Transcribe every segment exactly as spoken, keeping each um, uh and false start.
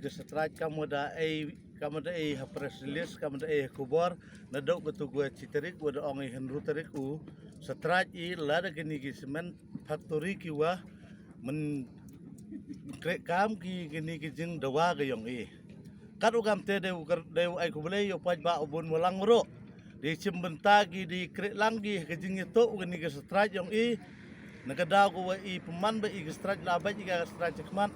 Ka Satrai kam wa da ai kam wa da ai ha press release kam wa da ai ha khubor. Na dok ka tu gua chi tarik wa da ong i hynru tarik u Satrai i lada kini ki cement factory ki wa men krek kam ki kini ki jing dawa ka yong i. Kat u kam te deu deu ai kublei yo paj ba u bun walang ro. Di chim benta ki di krek lang ki ka jing i to kini ki Satrai yong i. Na ka daw ko wa i pynman ba i ka Satrai la ba i ka Satrai chakmat.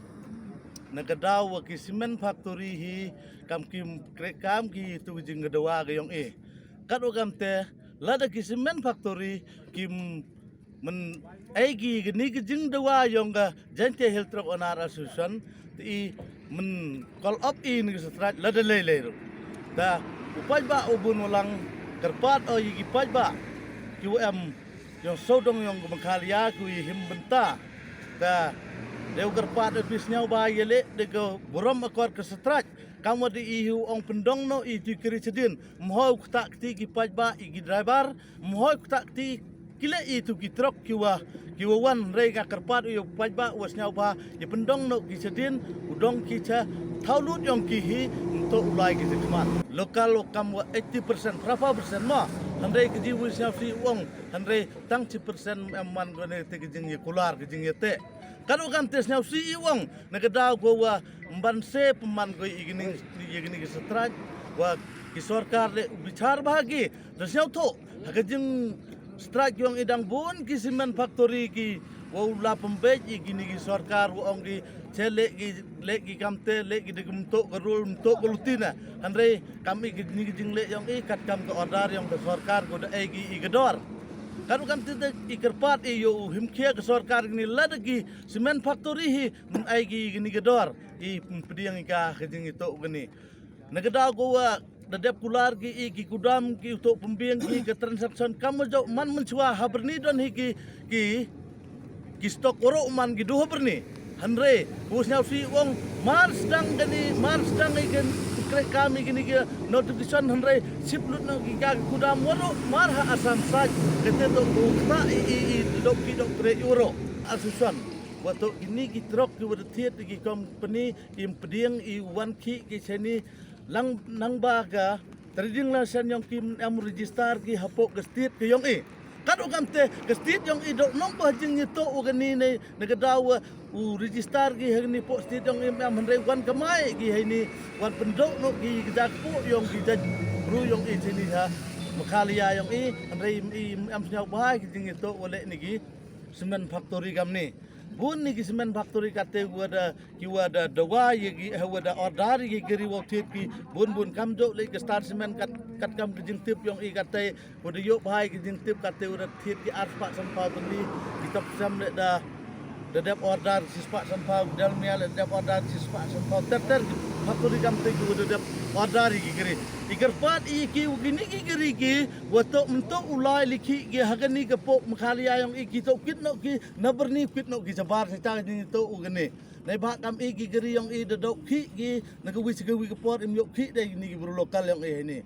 Na ka daw wa ki cement factory hi kam ki krek kam ki tu jing ka dawa ka yong i. Kat u kam te lada ki cement factory ki men ai ki kini ki jing dawa yong ka Jaintia Hills Truck Owner Association ti i men call up i ni ka Satrai lada lei lei ru. Da u paj ba u bun walang kerpat o i ki paj ba ki wa em yong sodong yong ka Meghalaya ku i him benta. Da deu kerpat da pis nyau ba ye le de ka burom akor ka Satrai. Kam wa di i hu ong pendong no i tu kiri chedin mhoi kta kti ki paj ba i ki driver mhoi kta kti ki le i tu ki trok ki wa ki wa wan rei ka kerpat u yo paj ba wa snyau ba i pendong no ki chedin u dong ki cha thau lut yong ki hi nto u lai ki chedin. Local wa kam wa eighty percent prapa percent ma. Hynrei ki ji wi snyau si u ong hynrei tang chi percent em man ko ne te ki jing ye kular ki jing ye te. Kat u kam te snyau si i u ong na ka daw ko wa mban se pynman ko i kini i kini ki Satrai wa ki sorkar le bichar ba ki da snyau tho ha ka jing Satrai yong i dang bun ki cement factory ki wa u la pembej i kini ki sorkar wa ong ki che le ki le ki kam te le ki de ki mto ka rul mto ka lutina. Hynrei kam i kini ki jing le yong i kat kam ka order yong ka sorkar ko da ai ki i ka dor. Kat u kam te i kerpat i yo u him khia ka sorkar kini lada ki cement factory hi men ai ki kini ka dor i pdiang i ka ka jing i to kini. Na ka daw ko wa da dep kular ki i ki kudam ki u to pembiang ki ka transaction kam jo man men chwa ha berni don hi ki ki ki stock oro man ki du ha berni. Hynrei u snyau si u ong mar sdang kani mar sdang i kan krek kam i kini ki notification hynrei sip lut no ki ka kudam waro mar ha Assam saj kete to u kta i i i dok ki dok krek uro. Association wa to kini ki trok ki wa da thiet ki company ki pdiang i wan ki ki cheni lang nang ba ka trading license yong ki em register ki hapoh ka state ka yong i. Kat u kam te ka state yong i dok nong ba jing i to u kani ne na ka daw wa u register ki ha ni poh state yong i em hynrei wan kamai ki ha ni wan pendok no ki ka jak poh yong ki jak bru yong i cheni ha Meghalaya yong i hynrei i em snyau ba ki jing i to wa le ni ki cement factory kam ni. Bun ni ki cement factory kate wa da ki wa da dawa ye ki eh, wa da order ye ki ri wa thiet ki bun bun kam jo le ki Star Cement kat kat kam ki jingtip yong i kate wa da yo bhai ki jingtip kate wa da thiet ki ar spah san pau tali ki tap sam le da da dep order si spah san pau dal mia le dep order si spah san pau ter ter ki factory kam te ki wa da dep order ye ki ri i kerpat i ki wa ki ni ki ri ki wa to mto u lai li ki ki ha ka ni ka pok Meghalaya yong i ki to kit no ki na berni kwit no ki jabar sa ta ni to u gane. Nai ba kam i ki gari yong i da dok ki ki na ka wi si ka wi ka por im yok ki dai ni ki bru local yong i ni.